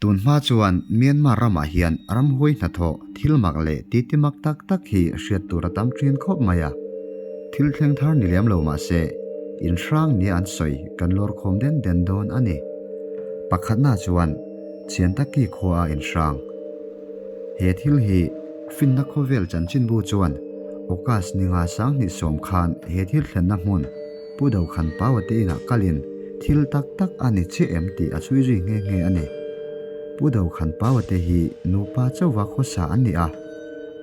Tun hma chuan Myanmar ramah hian ramhuai hnathawh thil mak leh titi mak tak tak hi hriat tur a tam thin khawp mai a. Thil thleng thar ni lem lo mah se, in hrang nia an sawi kan lawr khawm den den dawn a ni. Pakhatna chuan Chiantaki khua a inhrang. He thil hi finna khawvel chanchinbu chuan August ni nga sanghnih sawm khan he thil thlenna hmun Pu Dokhan Paua te inah kalin thil tak tak a ni chiah em tih a chhui zui nghe nghe a ni. Pu Dokhan Paua te hi nupa chauhva khawsa an ni a,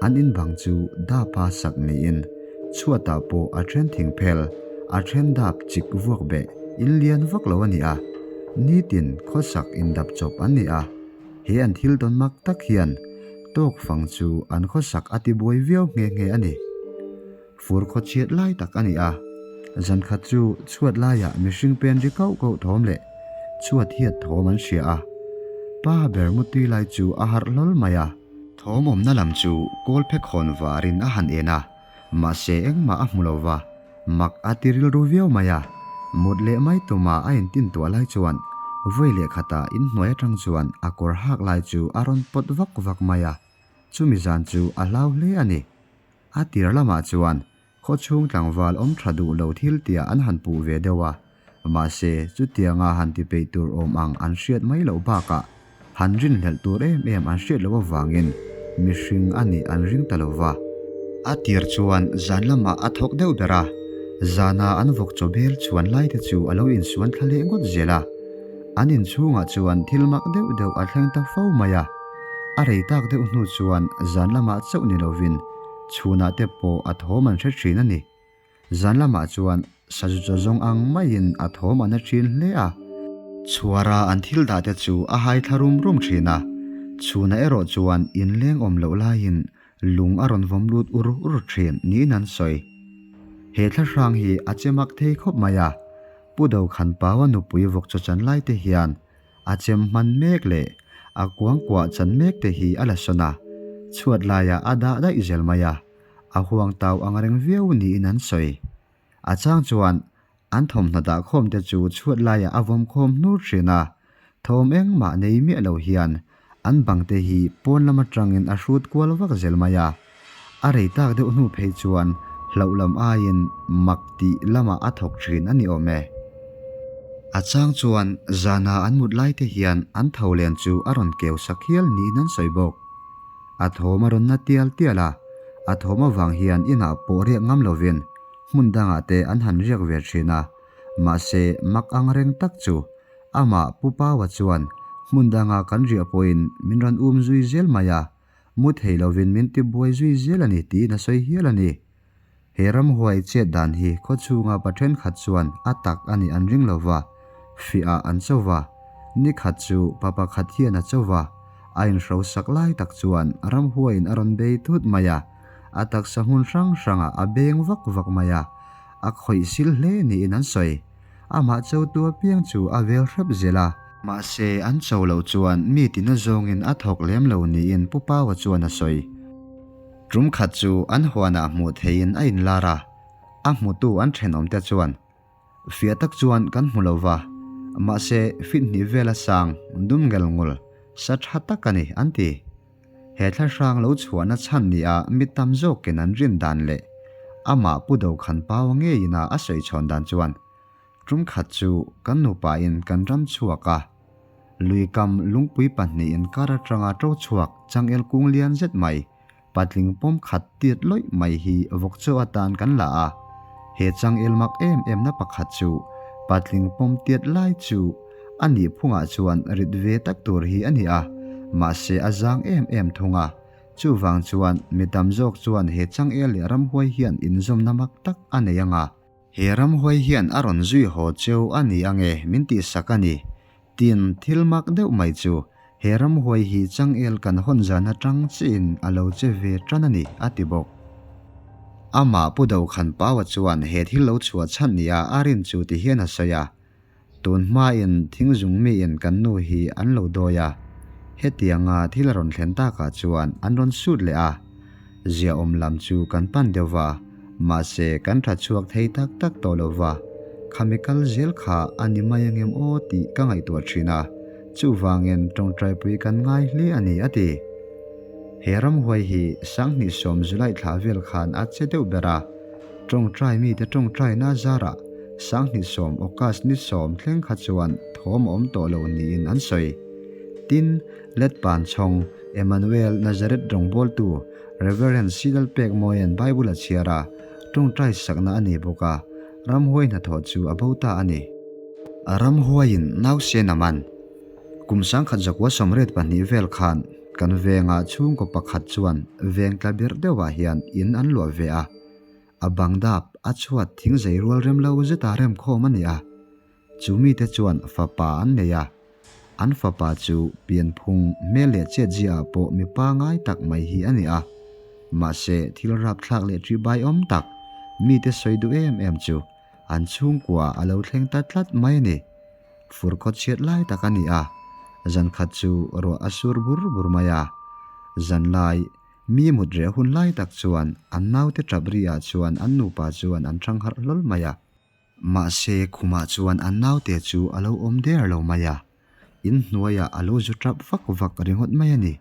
an in bang chu dapa sak niin chhuatah pawh a then thing phel, a then dap chik vuak beh in lian vak lo a ni a, nitin khawsak indap chawp an ni a, he an thil tawn mak tak hian tawk fang chu an khawsak a ti buai viau nghe nghe a ni. Fur khaw chhiat lai tak a ni a, zan khat chu chhuat laiah mihring pen ri kauh kauh thawm leh chhuat hiat thawm an hria a, pa ber mutui lai chu a harh hlawl mai a. Thawm awmna lam chu kawl phe khawn varin a han en a, mahse engmah a hmu lo va, mak a ti rilru viau mai a. Mut leh mai tuma a intin tuah lai chuan vawi leh khatah inhnuai atang chuan a kawr hak lai chu a rawn pawt vak vak mai a, chumi zan chu a hlau hle a ni. A tir lamah chuan khawchhung tlangval awm tha duh lo thil tia an han puh ve deuh a, mahse chutianga han ti peih tur awm ang an hriat mai loh bakah han rinhlelh tur em em an hriat loh avangin mihring a nih an ring ta lo va. A tir chuan zan lamah a thawk deuh ber a, zana an vawk chaw bel chhuan lai te chu a lo insuan thla leh ngawt zel a, an inchhungah chuan thil mak deuh deuh a thleng ta fo mai a. A rei tak deuh hnu chuan zan lamah chauh ni lovin chhunah te pawh a thawm an hre thin a ni. Zan lamah chuan sazu chaw zawng ang maiin a thawm an a thin hle a. Chhuara an thil dah te chu a hai thla rum rum thin a, chhunah erawh chuan inleng awm loh laiin lung a rawn vawm lut ur ur thin niin an sawi. He thlahrang hi a che mak thei khawp mai a, Pu Dokhanpaua nupui vawk chaw chan lai te hian A chem hman mek leh a kuang kuah chan mek te hi a la sawn a, chhuat laiah a dah daih zel mai a, a huang tau ang reng viau niin an sawi. A chang chuan an thawmhnaw dah khawm te chu chhuat laiah a vawm khawm hnur thin a, thawm engmah nei miah lo hian an bang te hi pawn lam atangin a hrut kual vak zel mai a, a rei tak deuh hnu phei chuan hlauh lam aiin mak tih lamah a thawk thin a ni awm e. A chang chuan zana an mut lai te hian an tho len chu a rawn keu sak hial niin an sawi bawk. A thawm a rawn na tial tial a, a thawm avang hian inah pawh riak ngam lovin hmun dangah te an han riak ve thin a, mahse mak ang reng tak chu amah Pu Paua chuan hmun danga kan riah pawhin min rawn um zui zel mai a, Mu thei lovin min ti buai zui zel a ni tiin a sawi hial a ni. He ramhuai chet dan hi khaw chhunga pa thenkhat chuan a tak a nih an ring lo va, fiah an cho va. Ni khat chu pa pakhat hian a cho va, a inhro sak lai tak chuan ramhuaiin a rawn bei thut mai a, a taksa hmun hrang hrangah a beng vak vak mai a, a khawih sil hle niin an sawi. Amah chotu apiang chu a vel hrep zel a. Mahse, an cho loh chuan mi tina zawngin a thawk lem lo niin Pu Paua chuan a sawi. Tum khat chu an huanah hmuh theihin a inlar a, a hmutu an thenawmte chuan, Fiah tak chuan kan hmu lo va, mahse fit hnih vela sang dum ngel ngul sa tha tak a ni, an ti. He thlahrang lo chhuahna chhan nia mi tam zawkin an rin dan leh amah Pu Dokhan Paua ngeiin a a sawi chhawn dan chuan, Tum khat chu kan nupain kan ram chhuak a, lui kam lungpui pahnihin kar atanga to chhuak changel kung lian zet mai, patling pawm khat tiat lawih mai hi vawk chaw atan kan la a. He changel mak em emna pakhat chu patling pawm tiat lai chu a nih phungah chuan rit ve tak tur hi a ni a, mahse a zang em em thung a. Chuvang chuan mi tam zawk chuan he changel leh ramhuai hian inzawmna mak tak a nei anga. He ramhuai hian a rawn zui haw cheu a ni ange min tihsak a ni. Tin, thil mak deuh mai chu he ramhuai hi changel kan hawn zan atang chiin a lo che ve tan a ni, a ti bawk. Amah Pu Dokhanpaua chuan he thil lo chhuah chhan nia a rin chu ti hian a sawi a. Tun hmain thingzung miin kan nu hi an lo dawi a, hetianga thil a rawn thlen takah chuan an rawn sut leh a. Ziaawm lam chu kan pan deuh va, mahse kan tha chhuak thei tak tak tawh lo va, khami kal zel kha a ni mai angem aw tih ka ngaihtuah thin a. Chuvangin tawngtaipui kan ngai hle a ni, a ti. He ramhuai hi Sanghnih sawm July thla vel khan a che deuh ber a, tawngtai mite tawngtaina zarah Sanghnih sawm August ni sawm thleng kha chuan thawm a awm tawh lo niin an sawi. Tin, Letpan chhawng Emmanuel Nazareth rawngbawltu Reverend Sidal Pekmawia'n Bible a chhiar a, tawngtai sakna a nei bawk a, ramhuai hnathawh chu a bo ta a ni. Ramhuaiin nausen a man. Kum 1982 vel khan kan vengah chhungkaw pakhat chuan veng tla birh deuhah hian in an luah ve a. A bang dap a chhuat thing zei rual rem lo zeta remkhawm a ni a. Chu mite chuan fapa an nei a. An fapa chu pianphung hmel leh chetziaah pawh mi pangai tak mai hi a ni a. Mahse thil rapthlak leh ṭihbaiawm tak mite sawi duh em em chu an chhungkua a lo thleng ta tlat mai a ni. Fur khaw chhiat lai tak a ni a, zan khat chu ruah a sur bur bur mai a. Zan lai, mi mut reh hun lai tak chuan an naute tap ri ah chuan an nupa chuan an thang harh hlawl mai a. Mahse khumah chuan an naute chu a lo awm der lo mai a, in hnuaiah a lo zu tap vak vak ringawt mai a ni.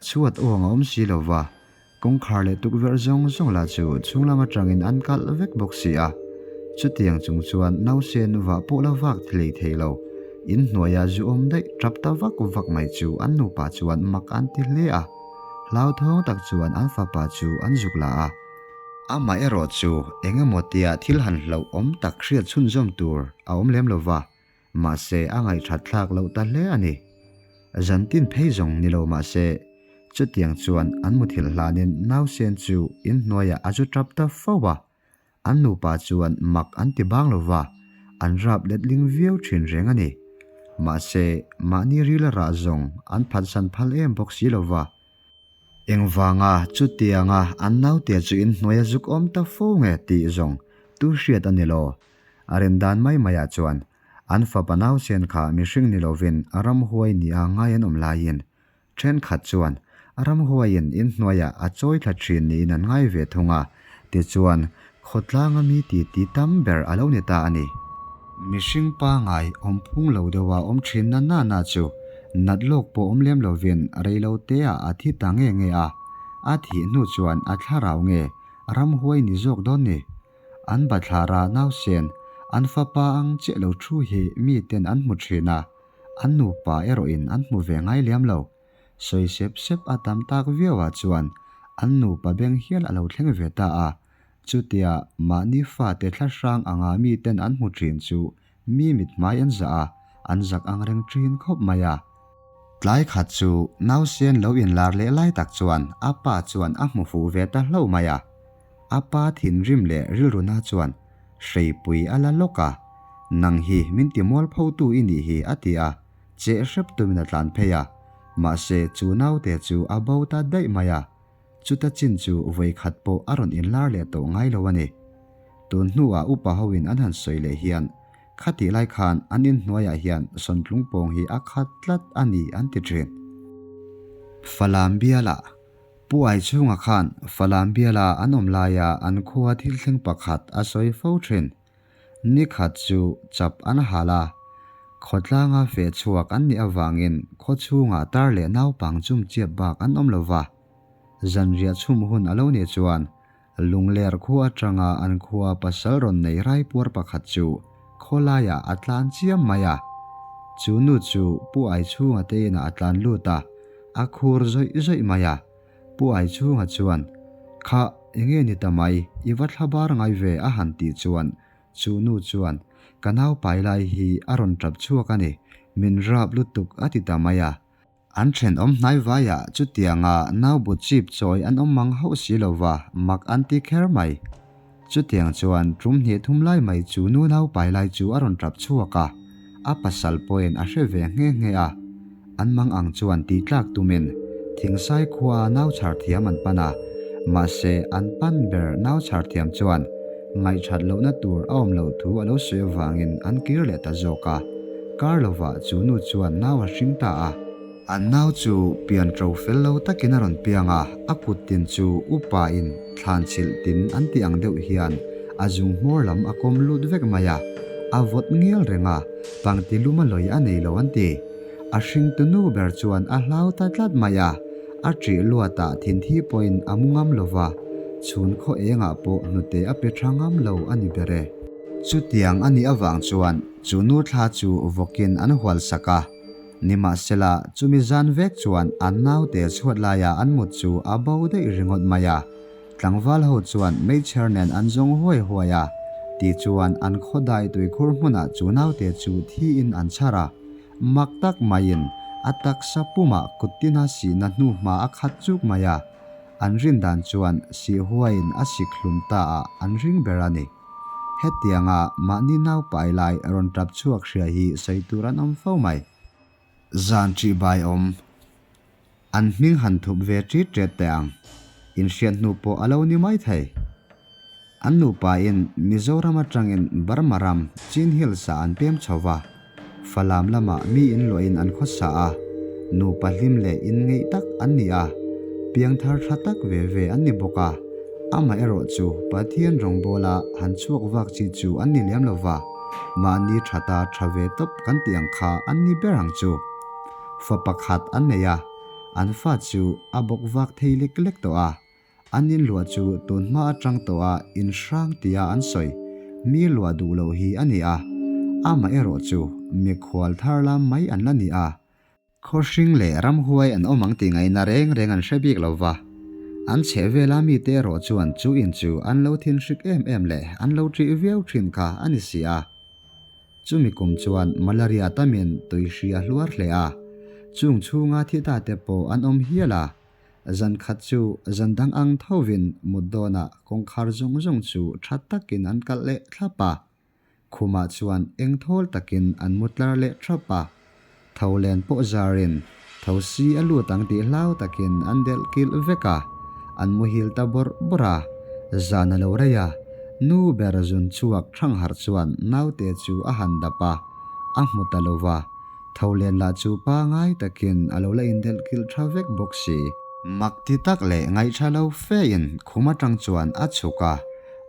Chhuat awng a awm si lo va, kawngkhar leh tukverh zawng zawng lah chu chhunglam atangin an kalh vek bawk si a. Chutiang chung chuan nausen vah pawh la vak hlei thei lo, in hnuaia zu awm daih tap ta vak vak mai chu an nupa chuan mak an ti hle a. Hlauthawng tak chuan an fapa chu an zuk la a. Amah erawh chu eng emaw tia thil han hlauh awm tak hriat chhunzawm tur a awm lem lo va, Mahse, a ngaihthat thlak loh ta hle a ni. Zantin phei zawng ni lo mahse, chutiang chuan an muthilh hlanin nausen chu inhnuaiah a zu tap ta fo a. An nupa chuan mak an ti bang lo va, an rap letling viau thin reng a ni. Mahse, mahni rila rah zawng an phatsan phal em bawk si lo va. Engvanga chutianga an naute chu inhnuaia zuk awm ta fo nge tih zawng tu hriat a ni lo. A rem dan mai maiah chuan an fapa nausen kha mihring ni lovin a ramhuai nia ngai an awm laiin thenkhat chuan a ramhuaiin inhnuaiah a chawi thla thin niin an ngai ve thung a, tichuan khawtlanga mi titi tam ber a lo ni ta a ni. Mihring pangai awm phung lo deuha awm thin na na na chu nat lawk pawh awm lem lovin rei lo teah a thi ta nge nge a, a thih hnu chuan a thlarau nge ramhuai ni zawk dawn ni? An bathlara nausen, an fapa ang chiah lo thu hi miten an hmu thin a, an nupa erawhin an hmu ve ngai liam lo. Sawi sep sep a tam tak viauah chuan an nupa beng hial a lo thleng ve ta a, chutia mahni fate thla hrang anga miten an hmu thin chu mi mit hmai an zah a, an zak ang reng thin khawp mai a. Tlai khat chu nausen lo inlar leh lai tak chuan a pa chuan a hmu fuh ve ta hlauh mai a. A pa thinrim leh rilruna chuan hreipui a la lawk a, Nang hi min ti mualphotu i nih hi a ti a, cheh hrep tumin a tlan phei a, mahse chu naute chu a bo ta daih mai a, chuta chin chu vawikhat pawh a rawn inlar leh tawh ngai lo a ni. Tun hnuah upa hoin an han sawi leh hian khatih lai khan an inhnuaiah hian sawntlung pawng hi a khat tlat a ni an ti thin. Falam bialah Pu Aichhunga khan Falam biala an awm laia an khua thil thleng pakhat a sawi fo thin. Ni khat chu chap an hal a, khawtlanga feh chhuak an nih avangin khaw chhungah tar leh naupang chum chiap bak an awm lo va. Zanriah chhum hun a lo nih chuan Lungler khua atanga an khua pasal rawn nei raipuar pakhat chu khawlaiah a tlan chiam mai a. Chu nu chu Pu Aichhunga te inah a tlan lut a, a khur zawih zawih mai a. Pu Aichhunga chuan, Kha, enge ni ta mai, i va thla bar ngai ve a han tih chuan chu nu chuan, Ka naupai lai hi a rawn tap chhuak a ni, min rap lutuk a ti ta mai a. An thenawm hnai vaiah chutianga nau bu chip chawi an awm mang hauh si lo va, mak an ti kher mai. Chutiang chuan tum hnih thum lai mai chu nu nau pai lai chu a rawn tap chhuak a, a pasal pawhin a hre ve nghe nghe a. An mang ang chuan tih tlak tumin Thingsai khua nau chhar thiam an pan a, mahse an pan ber nau chhar thiam chuan Ngaihthat lohna tur a awm loh thu a lo sawi avangin an kir leh ta zawk a. Kar lovah chu nu chuan nau a hring ta a. An nau chu pian ṭo fel lo takin a rawn piang a, a kut tin chu upa in thlan chhilh tin an tih ang deuh hian a zung hmawr lam a kawm lut vek mai a, a vawt ngial reng a, pangti lum a lawi a nei lo an ti. A hringtu nu ber chuan a hlau ta tlat mai a, a ṭih luatah thinthi pawhin a mu ngam lo va, chhun khaw engah pawh hnute a pe ṭha ngam lo a ni ber e. Chutiang a nih avang chuan chu nu thla chu vawkin an hual sak a, nimahsela chumi zan vek chuan an naute chhuat laia an mut chu a bo daih ringawt mai a. Tlangval ho chuan meichher nen an zawng huai huai a, tichuan an khawdai tuikhur hmunah chu naute chu thiin an chhar a, mak tak maiin a taksa pumah kut tina sihna hnuhma a khat chuk mai a, an rin dan chuan sih huaiin a sik hlum ta ah an ring ber a ni. Hetianga mahni naupai lai rawn tap chhuak hria hi sawi tur an awm fo mai. Zan ṭihbai awm. An hming han thup ve ṭit ṭet teh ang. Inhriat hnu pawh a lo ni mai thei. An nupain Mizoram aṭangin Burma ram Chin Hills-ah an pem chho va, Falam lamah mi inluahin an khawsa a, nupa hlim leh inngeih tak an ni a, piangthar ṭha tak ve ve an ni bawk a. Amaherawh chu Pathian rawngbawla han chhuak vak chi chu an ni lem lo va, mahni ṭhata ṭha ve tawp kan tih ang kha an ni ber ang chu. Fa pakhat an nei a, an fa chu a bawk vak thei lek lek tawh a. An inluah chu tun hma atang tawh a inhrang tia an sawi, mi luah duh loh hi a ni a. Amaherawh chu mikhual thar lam mai an la ni a. Khawhring leh ramhuai an awm ang tih ngaihna reng reng an hre bik lo va. An chheh vela mite erawh chuan chu in chu an lo thinhrik em em leh an lo ṭih viau ṭhin kha a ni si a. Chumi kum chuan malaria tamin tui hri a hluar hle a, chung chhunga thi ta te pawh an awm hial a. Zan khat chu zan dang ang thovin mut dawnah kawngkhar zawng zawng chu tha takin an kalh leh thlap a. Khumah chuan eng thawl takin an mu tlar leh thlap a. Tho len pawh zarin tho si a lut ang tih hlau takin an delh kilh vek a, an muhil ta bawrh bawrh a. Zan a lo rei a, nu ber zun chhuak thangharh chuan naute chu a han dap a, a hmu ta lo va. Tho len lah chu pangai takin a lo la indelh kilh tha vek bawk si. Mak ti tak leh ngaihṭha lo fein khum aṭang chuan a chhuk a,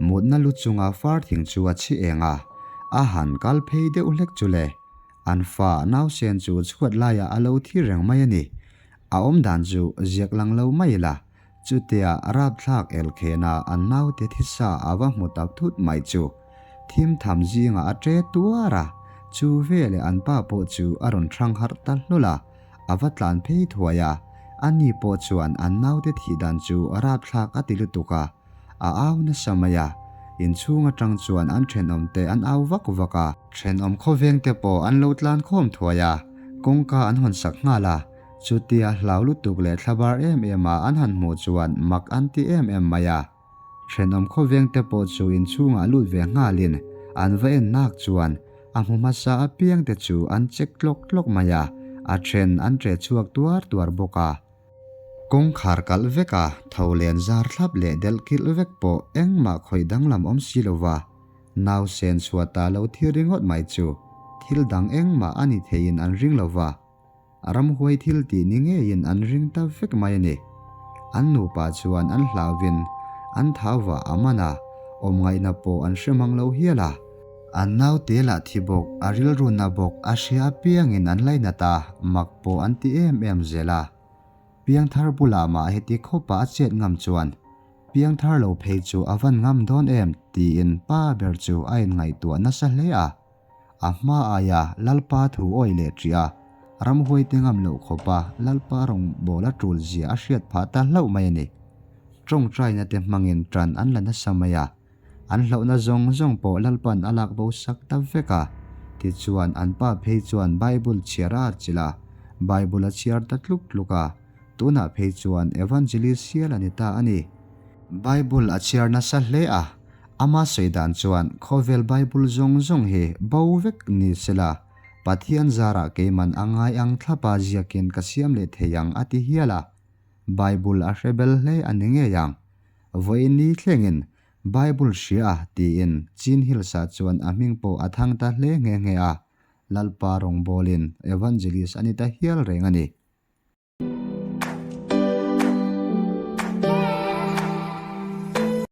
mutna lu chunga far thing chu a chhi eng a, a han kal phei deuh hlek chu le. An fa nausen chu chhuat laiah a lo thi reng mai a ni. A awm dan chu ziak lang lo mai ila, chutia rapthlak elkhena an naute thisa a va hmu tak thut mai chu thim tham zingah a ṭe tuar a, chu veleh an pa pawh chu a rawn hrang harh ta hlul a, a va tlan phei thuai a, ani pawh chuan an naute thih dan chu rapthlak a ti lutuk a. A au nasa mai a, inchhung atang chuan an thenawmte an au vak vak a. Thenawm khawvengte pawh an lo tlan khawm thuai a, kawngka an hawn sak nghal a. Chutia hlau lutuk leh thlabar em em a an han hmuh chuan mak an ti em em mai a. Thenawm khawvengte pawh chu inchhungah lut ve nghalin an va en nak chuan a hmu hmasa apiangte chu an check tlawk tlawk mai a, a then an ṭe chhuak tuar tuar bawk a. Kawngkhar kalh vek a, tho len zar thlap leh delh kilh vek pawh engmah khawih danglam awm si lo va, nau sen chhuah ta lo thil ringawt mai chu thil dang engmah a ni theiin an ring lo va, ramhuai thil tih ni ngeiin an ring ta vek mai a ni. An nupa chuan an hlauvin an thau vah a man a, awm ngaihna pawh an hre mang lo hial a. An naute lah thi bawk, a rilruna bawk, a hria apiangin an lainat a, mak pawh an ti em em zel a. Piangthar bulah mah heti khawpa a chet ngam chuan, Piangthar lo phei chu a van ngam dawn em? tiin pa ber chu a inngaihtuah nasa hle a. A hma aia Lalpa thu awih leh ṭih a, ramhuaite ngam loh khawpa Lalpa rawngbawla ṭul zia a hriat phah ta hlauh mai a ni. Ṭawngṭaina te hmangin ṭan an la nasa mai a. An hlauhna zawng zawng pawh Lalpan a lak bo sak ta vek a. Tichuan, an pa phei chuan Bible chhiar a archilh a, Bible a chhiar ta tluk tluk a. Tunah phei chuan Evangelist hial a ni ta a ni. Bible a chhiar nasa hle a, ama sawi dan chuan khawvel Bible zawng zawng hi bo vek ni sela, Pathian zarah keiman a ngai ang thlapa ziakin ka siam leh thei ang a ti hial a. Bible a hre bel hle a ni ngei ang. Vawiin ni thlengin Bible hria a tiin Chin Hills-ah chuan a hming pawh a thang ta hle nghe nghe a, Lalpa rawngbawlin Evangelist a ni ta hial reng a ni.